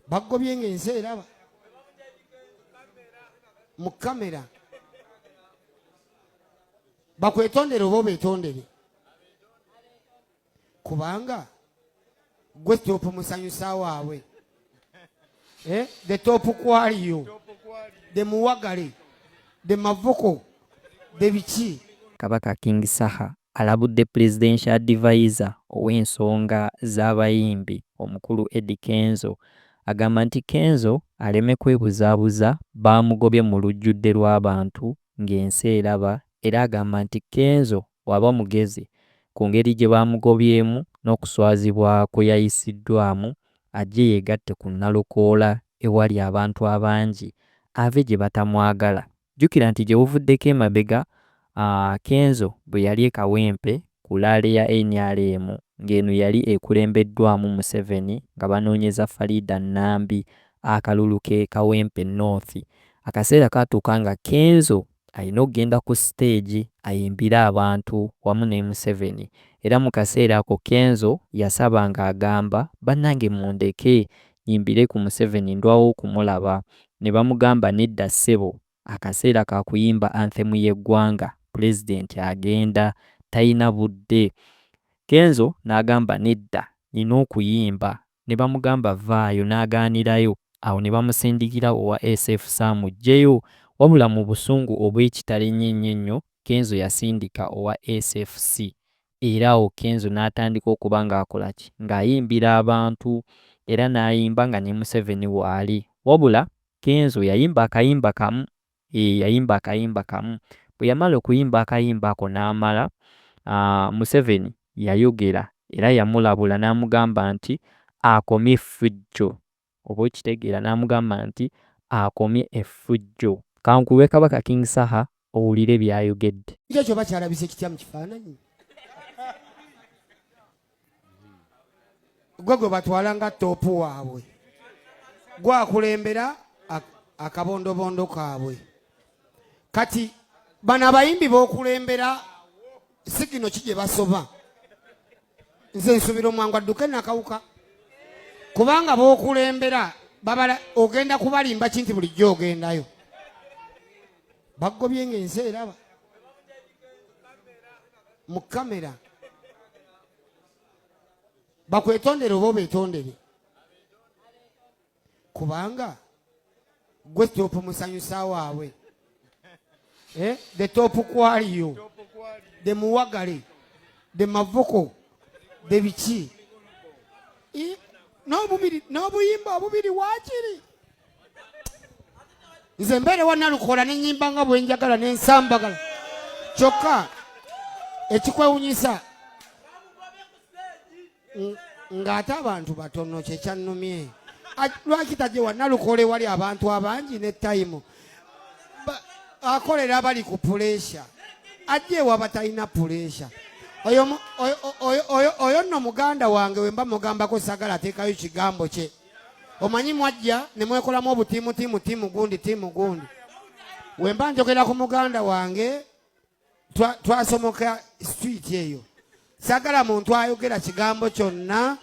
Bagobye ng'ensi eraba mu kamera. Bakwetondere oba obeetondere, kubanga gwe top musanyusa waabwe, eh? The top kwaliyo, the muwagale, the mavuko, the biki. Kabaka King Saha alabudde Presidential Advisor ow'ensonga z'abayimbi omukulu Eddy Kenzo. Agamba nti Kenzo aleme kwebuzaabuza baamugobye mu lujjudde lw'abantu ng'ensi eraba era agamba nti Kenzo bw'aba mugezi ku ngeri gye baamugobyemu n'okuswazibwa kwe yayisiddwamu ajje yeegatte ku Nalukoola ewali abantu abangi ave gye batamwagala. Jjukira nti gye buvuddeko emabega Kenzo bwe yali e Kawempe ku laale ya nrm ng'eno yali ekulembeddwamu Museveni nga banoonyeza Faridah Nambi akalulu k'e Kawempe North. Akaseera kaatuuka nga Kenzo alina okugenda ku siteegi ayimbire abantu wamu ne Museveni era mu kaseera ako Kenzo yasaba ng'agamba bannange mundeke nyimbire ku Museveni ndwawo okumulaba ne bamugamba nedda ssebo akaseera ka kuyimba anthem y'eggwanga pulezidenti agenda talina budde. Kenzo n'agamba nedda nina okuyimba ne bamugamba vaayo n'agaanirayo awo ne bamusindikira owa SFC amuggyeyo wabula mu busungu obw'ekitalo ennyo ennyo ennyo Kenzo yasindika owa SFC era awo Kenzo n'atandika okuba ng'akola ki ng'ayimbira abantu era n'ayimba nga ne Museveni waali wabula Kenzo yayimba akayimba kamu yayimba akayimba kamu bwe yamala okuyimba akayimba ako n'amala Museveni yayogera era yamulabula n'amugamba nti akomye effujjo oba okitegeera n'amugamba nti akomye effujjo. Kankuwe Kabaka King Saha owulire by'ayogedde. Ekyo bakyalabise kitya mu kifaananyi? Gwe gwe batwala nga toopu waabwe, gwakulembera akabondobondo kaabwe. Kati bano abayimbi b'okulembera sigino ki gye basoba? Nze nsubira omwangu adduke nakawuka, kubanga b'okulembera babala ogenda kubalimba ki nti bulijjo ogendayo. Bagobye ng'ensi eraba mu kamera. Bakwetondere oba obeetondere, kubanga gwe top musanyusa waabwe, eh? The top kwaliyo, the muwagale, the mavuko, the biki, n'obuyimba obubiri waakiri. Nze mbeere wa Nalukola ne nnyimba nga bwe njagala ne nsambagala. Kyokka ekikwewunyisa ng'ate abantu batono kye kyannumye. Lwaki tajje wa Nalukola ewali abantu abangi ne tayimu? Akolera abali ku puleesha, ajje ewa batalina puleesha. Oyo nno muganda wange we mba mugambako sagala ateekayo kigambo kye. Omanyi mwajja ne mwekolamu obutiimu tiimu tiimu gundi tiimu gundi. We mba njogera ku muganda wange twasomoka street eyo, sagala muntu ayogera kigambo kyonna.